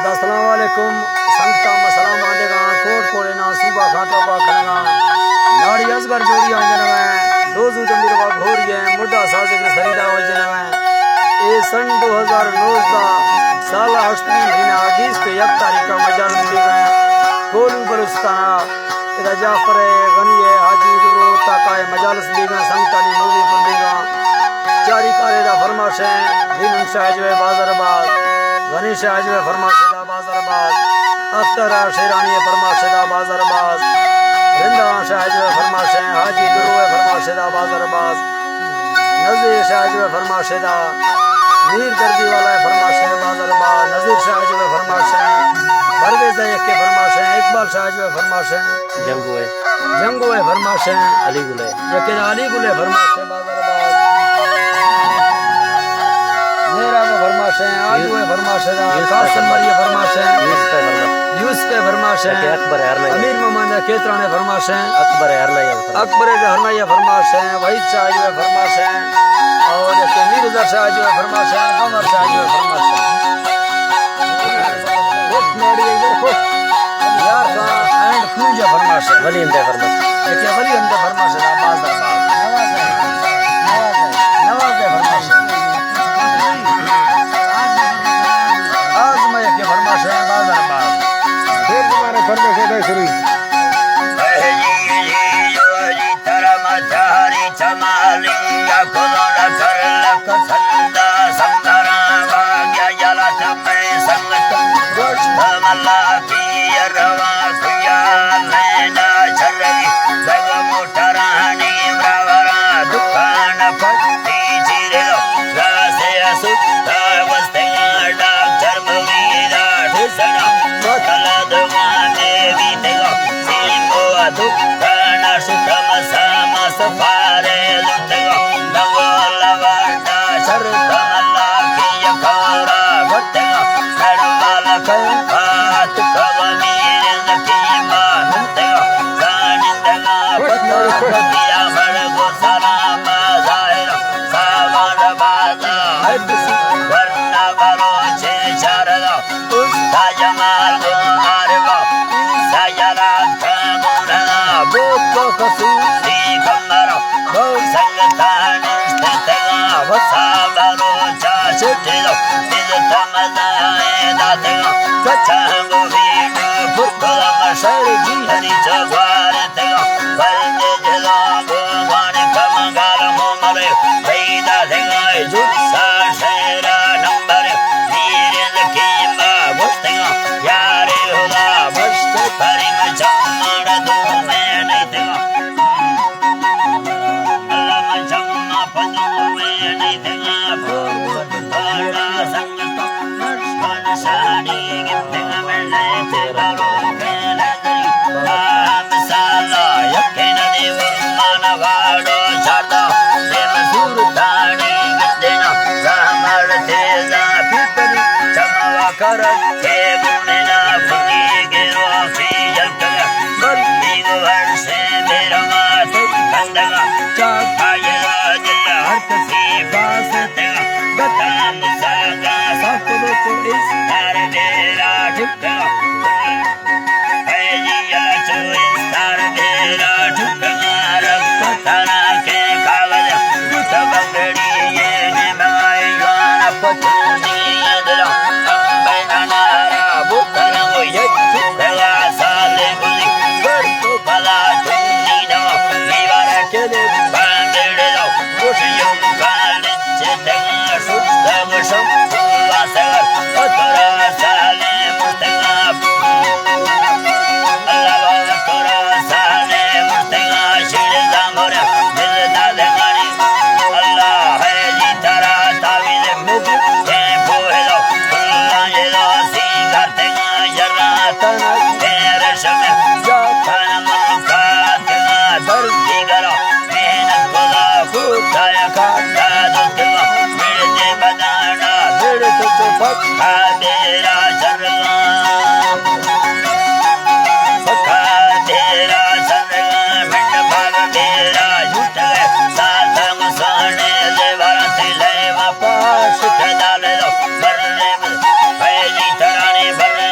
السلام علیکم۔ سنگتاں، ما سلام آں دیگاں، کوٹ کوڑیناں، صوبہ خان ٹوپا کنگاں، ناڑی ازگر جوڑی آں جنگاں، دوزو جمیروا گھوری ایں، مڈا سازگر سریدا وجنگاں۔ اے سن دو ہزار نوزدہ سال ہشتمی مہینہ اگست یک تاریخ ءَ مجال بیگاں۔ کولو بلوچستان ادا جعفر ءِ، غنی ءِ، حاجی درو تاکا ءِ مجالس بیگاں، سنگتانی موزی پر بیگاں۔ چاری کارے دا فرماشیں، دینم شاہ جو ءِ بازار باز، غنی شاہ جو ءِ فرماشے دا بازار باز، اختر شیرانی ءِ فرماشے دا بازار باز، رندا شاہ جو ءِ فرماشیں، حاجی درو ءِ فرماشے دا بازار باز، نذیر شاہ جو ءِ فرماشے دا، میر دردی والا ءِ فرماشے بازار باز، نذیر شاہ جو ءِ فرماشیں، پرویز ءِ یکے فرماشیں، اقبال شاہ جو ءِ فرماشیں۔ جنگو ءِ۔ جنگو ءِ فرماشیں۔ علی گل ءِ۔ یکے علی گل ءِ فرماشیں، بازار باز۔ میرا ءِ فرماشیں، آجو ءِ فرماشیں، یوسف ءِ قاسم مری ءِ فرماشیں۔ یوسف ءِ فرماشیں۔ یوسف ءِ فرماشیں۔ یکے اکبر ءِ ہرنائی۔ امیر محمد ءِ کیتران ءِ فرماشیں۔ اکبر ءِ ہرنائی ءِ فرماشیں۔ اکبر ءِ ہرنائی ءِ فرماشیں۔ وحید شاہ جو ءِ فرماشیں۔ اور یکے میر اظہر شاہ جو ءِ فرماشیں، قمر شاہ جو ءِ فرماشیں۔ خوش ناڑی اندر خوش۔ یار خان اینڈ کنوجا فرماش۔ ولی اندے فرماش۔ یکے ولی اندے فرماش، آواز آواز۔ نواز اے فرماش۔ آزمائے یکے فرماش، آواز آواز۔ پھر دوبارہ فرماش دے شروع۔ ترم چاری چمالنگ کلون کرلک سندا سندرا باگیا یلت میں سنگت گوشت ملا پیر وا کیا لینا چرگی زگ موٹرانی براورا دکان پٹی چیرے دو راسے ستا وستیا ڈاکٹر ممیدا ٹھسنا وکلا دوانے بیتگا سیمو دکان شتم ساما سفارے لتگا نولا واٹا شر کملا کی کورا بتگا نڑوالا کل پات کوا میرے زکیما نتگا زانی دگا پتا دیا مڑ گو سلام ظاہر سامان بازا ورنہ بلوچے شردا استا جمال گوں عارفا، عیسیٰ یلات کامونا، بوتو خصوصی کمبرا، بو سنگتان اشتتگا، وسا بلوچا شتدو، عزت مزائے داتگا، کچانگو ویڈو، پرکلم شر جی ہری چگوار تگا، پرد جلانگو وان کمگال موملے، پیدا تگا، جوسا شیرا نمبر، میرے زکیما گوشتگا، یارے ہدا بشت کریم چمڑ دو میں نیتگا۔ اللہ چما پدو میں نیتگا، پور پور سنگتو، رشکن شانی گتگا میں نیتگا، رو میں نیتگا۔ سالا یکے ندی گمان واڑو چاردہ، دیم سورتانی گدنا، زامر تیزا پیپری، چموا کرتے گوننا، پھکی گرو سی جلکگا، مرتی گو ورشے میرا ماتے کندگا، چاکا گرا دل ہر کسی پاس تگا، بتا مساگا ساکو تو اس تار میرا ٹھکا۔ محنت کلا کوتایا کاٹا دوتگا، میڑتے بدانا، میڑتے تو پکا تیرا شرگا۔ پکا تیرا شرگا، منڈ بھاگ تیرا جھوٹ گئے، ساتھ مسانے دیوار تلے واپس کدال دو، مرنے میں پہلی ترانے بھر